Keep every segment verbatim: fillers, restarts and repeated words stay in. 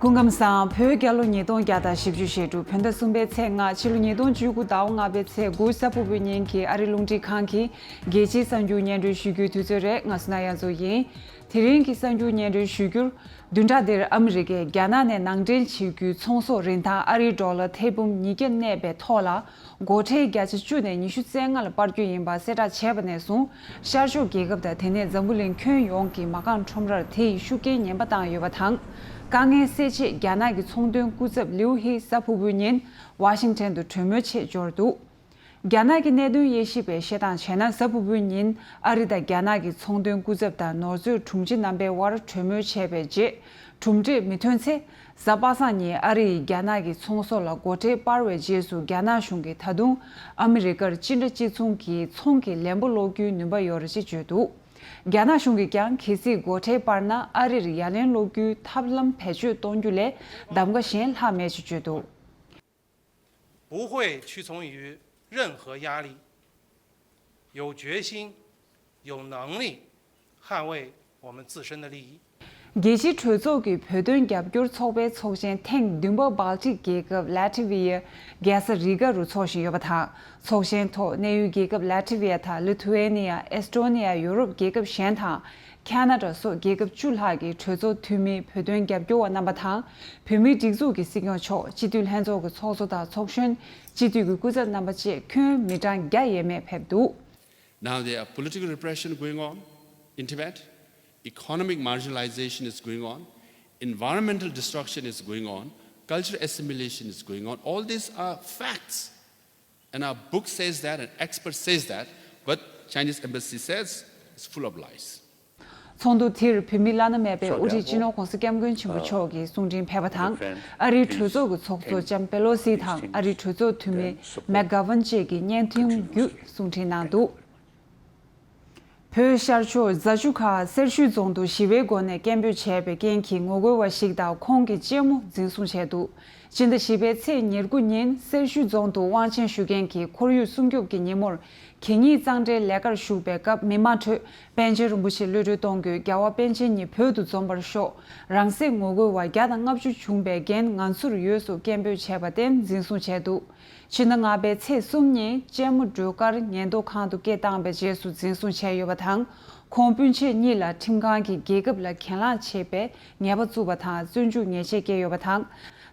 སྐུ་ཁམས་བཟང་། བོད་རྒྱལ་ལོ་ཉིས་སྟོང་བརྒྱ་དང་བཞི་བཅུ་ཞེ་དྲུག་བོད་ཟླ་གསུམ་པའི་ཚེས་ལྔ། ཕྱི་ལོ་ཉིས་སྟོང་བཅུ་དགུ་ཟླ་བ་ལྔ་པའི་ཚེས་དགུ། གཟའ་ཕུར་བུའི་ཉིན་གྱི་ཨ་རི་རླུང་འཕྲིན་ཁང་གི་རྒྱལ་སྤྱིའི་གསར་འགྱུར་སྙན་སྒྲོན་ཞུ་རྒྱུའི་དུས་ཚོད་རེད། ང་སུ་ན་ཡ་མཚོ་ཡིན། དེ་རིང་གི་གསར་འགྱུར་སྙན་སྒྲོན་ཞུ་རྒྱུར། བདུན་ཕྲག་འདིར་ཨ་མི་རི་ཀས་རྒྱ་ནག་ནས་ནང་འདྲེན་བྱེད་རྒྱུའི་ཚོང་ཟོག་རིན་ཐང་ཨ་རིའི་ཌོ་ལར་ཐེར་འབུམ་ཉིས་བརྒྱ་གནས་པའི་ཐོག་ལ། སྒོ་ཁྲལ་བརྒྱ་ཆ་བཅུ་ནས་ཉི་ཤུ་རྩ་ལྔ་ལ་སྤར་རྒྱུ་ཡིན་པ་གསལ་བསྒྲགས་བྱས་པ་ནས་བཟུང་། ཤར་ཕྱོགས་རྒྱལ་ཁབ་དང་དེ་ནས་འཛམ་བུ་གླིང་ཁྱོན་ཡོངས་ཀྱི་མ་རྐང་ཁྲོམ་རར་དེ་ཡིས་ཤུགས་རྐྱེན་ངན་པ་བཏང་ཡོད་པ་དང་། དཀའ་ངལ་སེལ་ཆེད་རྒྱ་ནག་གི་ཚོང་དོན་སྐུ་ཚབ་ལིའུ་ཧི་གཟའ་ཕུར་བུའི་ཉིན་ཝ་ཤིང་ཊོན་དུ་གྲོས་མོལ་ཆེད་འབྱོར་འདུག་རྒྱ་ནག་གི་གནད་དོན་དབྱེ་ཞིབ་པས་བཤད་སྟངས་བྱས་ན། གཟའ་ཕུར་བུའི་ཉིན་ཨ་རི་དང་རྒྱ་ནག་གི་ཚོང་དོན་སྐུ་ཚབ་དང་ནོར་མཛོད་དྲུང་ཆེ་རྣམ་པའི་དབར་གྲོས་མོལ་བྱས་པའི་རྗེས། གྲུབ་འབྲས་མི་ཐོན་ཚེ། གཟའ་པ་སངས་ཉིན་ཨ་རི་ཡིས་རྒྱ་ནག་གི་ཚོང་ཟོག་ལ་སྒོ་ཁྲལ་སྤར་བའི་རྗེས་སུ། རྒྱ་ནག་གཞུང་གིས་ད་དུང་ཨ་མི་རི་ཀར་སྤྱི་འདྲ་གཅིག་མཚུངས་ཀྱི་ཚོང་གི་ལན་འབོར་སློག་རྒྱུའི་ནུས་པ་ཡོད་རེད་ཅེས་བརྗོད་འདུག་རྒྱ་ནག་གཞུང་གིས་ཀྱང་གལ་སྲིད་སྒོ་ཁྲལ་སྤར་ན། ཨ་རིར་ཡ་ལན་སློག་རྒྱུའི་ཐབས་ལམ་བེད་སྤྱོད་གཏོང་རྒྱུ་ལས་གདམ་ག་གཞན་ལྷག་མེད་ཅེས་བརྗོད་འདུག 不会屈从于任何压力，有决心、有能力捍卫我们自身的利益。 རྒྱལ་སྤྱིའི་གྲོས་ཚོགས་ཀྱི་བོད་དོན་རྒྱབ་སྐྱོར་ཚོགས་པའི་ཚོགས་ཆེན་ཐེངས་བདུན་པ་སྦལ་ཏིག་རྒྱལ་ཁབ་ལ་ཏི་ཝི་ཡ་རྒྱལ་ས་རི་ག་རུ་འཚོགས་བཞིན་ཡོད་པ་དང་། ཚོགས་ཆེན་ཐོག་གནས་ཡུལ་རྒྱལ་ཁབ་ལ་ཏི་ཝི་ཡ་དང་ལི་ཐུ་ཝེ་ནི་ཡ། ཨེས་ཏྲོ་ནི་ཡ། ཡུ་རོབ་རྒྱལ་ཁབ་གཞན་དང་། ཁ་ན་ཌ་སོགས་རྒྱལ་ཁབ་བཅུ་ལྷག་གི་གྲོས་ཚོགས་འཐུས་མི། བོད་དོན་རྒྱབ་སྐྱོར་བ་རྣམ་པ་དང་། བོད་མིའི་སྒྲིག་འཛུགས་ཀྱི་སྲིད་སྐྱོང་མཆོག་སྤྱི་འཐུས་ལྷན་ཚོགས་ཀྱི་ཚོགས་གཙོ་དང་ཚོགས་གཞོན། སྤྱི་འཐུས་ཀྱི་སྐུ་ཚབ་རྣམ་པ་བཅས་ཁྱོན་མི་གྲངས་བརྒྱ་ཡས་མས་ཕེབས་འདུག Now there are political repression going on in Tibet, economic marginalization is going on, environmental destruction is going on, cultural assimilation is going on. All these are facts. And our book says that, an expert says that, but Chinese embassy says it's full of lies. ཚོགས་འདུ་དེར་བོད་མི་བླ་ན་མེད་པའི་དབུ་ཁྲིད་སྤྱི་ནོར་༧གོང་ས་༧སྐྱབས་མགོན་ཆེན་པོ་མཆོག་གིས་གསུང་འཕྲིན་ཕེབས་པ་དང་། ཨ་རིའི་གྲོས་ཚོགས་ཀྱི་ཚོགས་གཙོ་ལྕམ་པེ་ལོ་སི་དང་ཨ་རིའི་གྲོས་ཚོགས་འཐུས་མི་མེག་གྷ་ཝན་བཅས་ཀྱིས་བརྙན་ཐུང་བརྒྱུད་གསུང་འཕྲིན་གནང་འདུག་བོད་ཤར་ཕྱོགས་རྫ་ཆུ་ཁ་སེར་ཤུལ་རྫོང་དུ་ཞི་བའི་སྒོ་ནས་སྐད་འབོད་བྱས་པའི་རྐྱེན་གྱིས་ངོ་རྒོལ་བ་ཞིག་དང་ཁོང་གི་གཅེན་མོ་འཛིན་བཟུང་བྱས་འདུག་སྤྱི་ཟླ་བཞི་པའི་ཚེས་ཉེར་དགུ་ཉིན་སེར་ཤུལ་རྫོང་དུ་དབང་ཆེན་ཞུ་མཁན་གྱི་ཁོར་ཡུག་སྲུང་སྐྱོབ་ཀྱི་ཉིན་མོར་གད་སྙིགས་གཙང་སྦྲའི་ལས་ཀར་ཞུགས་པའི་སྐབས། མི་མང་ཁྲོད་པཎ་ཆེན་རིན་པོ་ཆེ་གློད་གྲོལ་གཏོང་དགོས། རྒྱལ་བ་པཎ་ཆེན་ཉིད་བོད་དུ་འཛོམས་པར་ཤོག་རང་སྲེག་ངོ་རྒོལ་བ་བརྒྱ་དང་ལྔ་བཅུ་བྱུང་བའི་འགན་ང་ཚོར་ཡོད་སོགས་སྐད་འབོད་བྱས་པར་བརྟེན་འཛིན་བཟུང་བྱས་འདུག་ཕྱི་ཟླ་ལྔ་པའི་ཚེས་གསུམ་ཉིན་གཅེན་མོ་སྒྲོལ་དཀར་ཉེན་རྟོག་ཁང་དུ་སྐད་བཏང་བའི་རྗེས་སུ་འཛིན་བཟུང་བྱས་ཡོད་པ་དང་། ཁོང་སྤུན་མཆེད་གཉིས་ལ་ཁྲིམས་ཁང་གིས་རྒྱལ་ཁབ་ལ་གྱེན་ལངས་བྱེད་པའི་ཉེས་པ་བཙུགས་པ་དང་། བཙོན་འཇུག་ཉེས་ཆད་བཀལ་ཡོད་པ་དང་།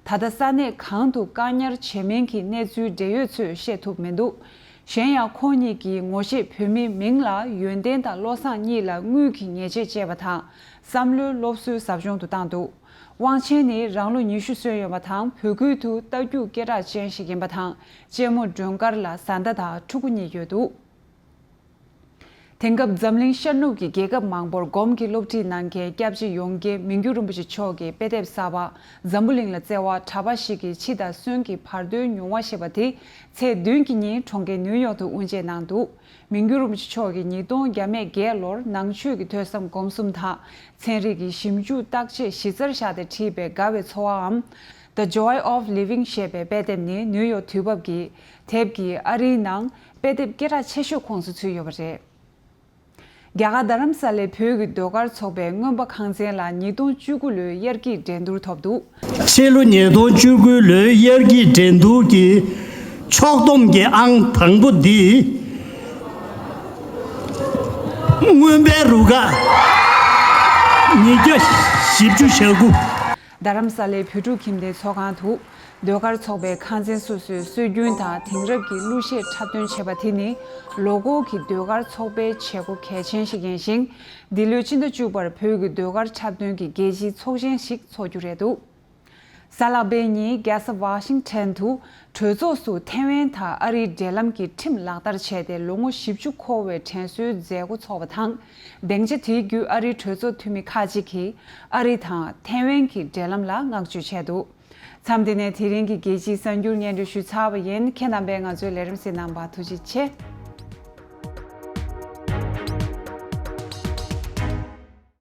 ད་ལྟ་ས་གནས་གང་དུ་བཀག་ཉར་བྱས་མིན་གྱི་གནས་ཚུལ་འབྲེལ་ཡོད་ཚོས་བཤད་ཐུབ་མི་འདུག་གཞན་ཡང་ཁོང་གཉིས་ཀྱིས་ངོ་ཤེས་བོད་མིའི་མིང་ལ་ཡོན་ཏན་དང་བློ་བཟང་གཉིས་ལ་དངུལ་གྱི་ཉེས་ཆད་བཅད་པ་དང་། བསམ་བློའི་སློབ་གསོའི་ཟབ་སྦྱོང་དུ་བཏང་འདུག་དབང་ཆེན་ནི་རང་ལོ་ཉི་ཤུ་སོན་ཡོད་པ་དང་། བོད་ཁུལ་དུ་རྟ་རྒྱུག་སྐད་གྲགས་ཅན་ཞིག་ཡིན་པ་དང་། གཅེན་མོ་སྒྲོལ་དཀར་ལ་བཟའ་ཟླ་དང་ཕྲུ་གུ་གཉིས་ཡོད་འདུག་དེང་སྐབས་འཛམ་གླིང་ཤར་ནུབ་ཀྱི་རྒྱལ་ཁབ་མང་པོར་སྒོམ་གྱི་སློབ་ཁྲིད་གནང་མཁན་སྐྱབས་རྗེ་ཡོངས་དགེ་མི་འགྱུར་རིན་པོ་ཆེ་མཆོག་གིས་དཔེ་དེབ་གསར་པ། འཛམ་བུ་གླིང་ལ་བརྩེ་བ། གྲྭ་པ་ཞིག་གི་འཆི་དང་གསོན་གྱི་བར་དོའི་མྱོང་བ་ཞེས་པ་དེ་ཚེས་བདུན་གྱི་ཉིན་གྲོང་ཁྱེར་ནིའུ་ཡོག་ཏུ་དབུ་འབྱེད་གནང་འདུག་མི་འགྱུར་རིན་པོ་ཆེ་མཆོག་གིས་ཉིས་སྟོང་བརྒྱ་མེད་བརྒྱད་ལོར་ནང་ཆོས་ཀྱི་ཐོས་བསམ་སྒོམ་གསུམ་དང་། ཚན་རིག་གི་ཞིབ་འཇུག་བརྟག་དཔྱད་གཞི་རྩར་བཞག་སྟེ་བྲིས་པའི་དགའ་བའི་འཚོ་བའམ། The Joy of Living ཞེས་པའི་དཔེ་དེབ་ནི་ནིའུ་ཡོག་དུས་བབ་ཀྱི་དེབ་ཀྱི་ཨ་རིའི་ནང་དཔེ་དེབ་སྐད་གྲགས་ཆེ་ཤོས་ཁོངས་སུ་ཚུད་ཡོད་པ་རེད། རྒྱ་གར་རྡ་རམ་ས་ལའི་བོད་ཀྱི་ཟློས་གར་ཚོགས་པའི་རྔོན་པ་ཁང་ཚན་ལ་ཉིས་སྟོང་བཅུ་དགུ་ལོའི་དབྱར་སྐྱིད་འགྲན་བསྡུར་ཐོབ་འདུག་ཕྱི་ལོ་ཉིས་སྟོང་བཅུ་དགུ་ལོའི་དབྱར་སྐྱིད་འགྲན་བསྡུར་གྱི་ཕྱོགས་བསྡོམས་ཀྱི་ཨང་དང་པོ་འདི་རྔོན་པའི་རུ་ཁག་ཉིས་བརྒྱ་བཞི་བཅུ་ཞེ་དགུ། རྡ་རམ་ས་ལའི་བོད་ཕྲུག་ཁྱིམ་སྡེའི་ཚོགས་ཁང་དུ། ཟློས་གར་ཚོགས་པའི་ཁང་ཚན་སོ་སོའི་སྲོལ་རྒྱུན་དང་དེང་རབས་ཀྱི་གླུ་གཞས་འཁྲབ་སྟོན་བྱེད་པ་དེ་ནི་ལོ་འཁོར་གྱི་ཟློས་གར་ཚོགས་པའི་བྱེད་སྒོ་གལ་ཆེན་ཞིག་ཡིན་ཞིང་། འདི་ལོའི་སྤྱི་ཟླ་བཅུ་པར་བོད་ཀྱི་ཟློས་གར་འཁྲབ་སྟོན་གྱི་རྒྱལ་སྤྱིའི་ཚོགས་ཆེན་ཞིག་འཚོགས་རྒྱུ་རེད་འདུག་གཟའ་ལྷག་པའི་ཉིན་རྒྱལ་ས་ཝ་ཤིང་ཊོན་དུ་གྲོས་ཚོགས་སུ་ཐེ་ཝན་དང་ཨ་རིའི་འབྲེལ་ལམ་གྱི་ཁྲིམས་ལག་བསྟར་བྱས་ཏེ་ལོ་ངོ་བཞི་བཅུ་འཁོར་བའི་དྲན་གསོའི་མཛད་སྒོ་འཚོགས་པ་དང་། སྡིངས་ཆ་དེའི་བརྒྱུད་ཨ་རིའི་གྲོས་ཚོགས་འཐུས་མི་ཁག་ཅིག་གིས་ཨ་རི་དང་ཐེ་ཝན་གྱི་འབྲེལ་ལམ་ལ་བསྔགས་བརྗོད་བྱས་འདུག་མཚམས་འདི་ནས་དེ་རིང་གི་རྒྱལ་སྤྱིའི་གསར་འགྱུར་སྙན་སྒྲོན་ཞུས་ཚར་བ་ཡིན། ཁྱེད་རྣམ་པས་ང་ཚོའི་ལས་རིམ་གཟིགས་གནང་བར་ཐུགས་རྗེ་ཆེ།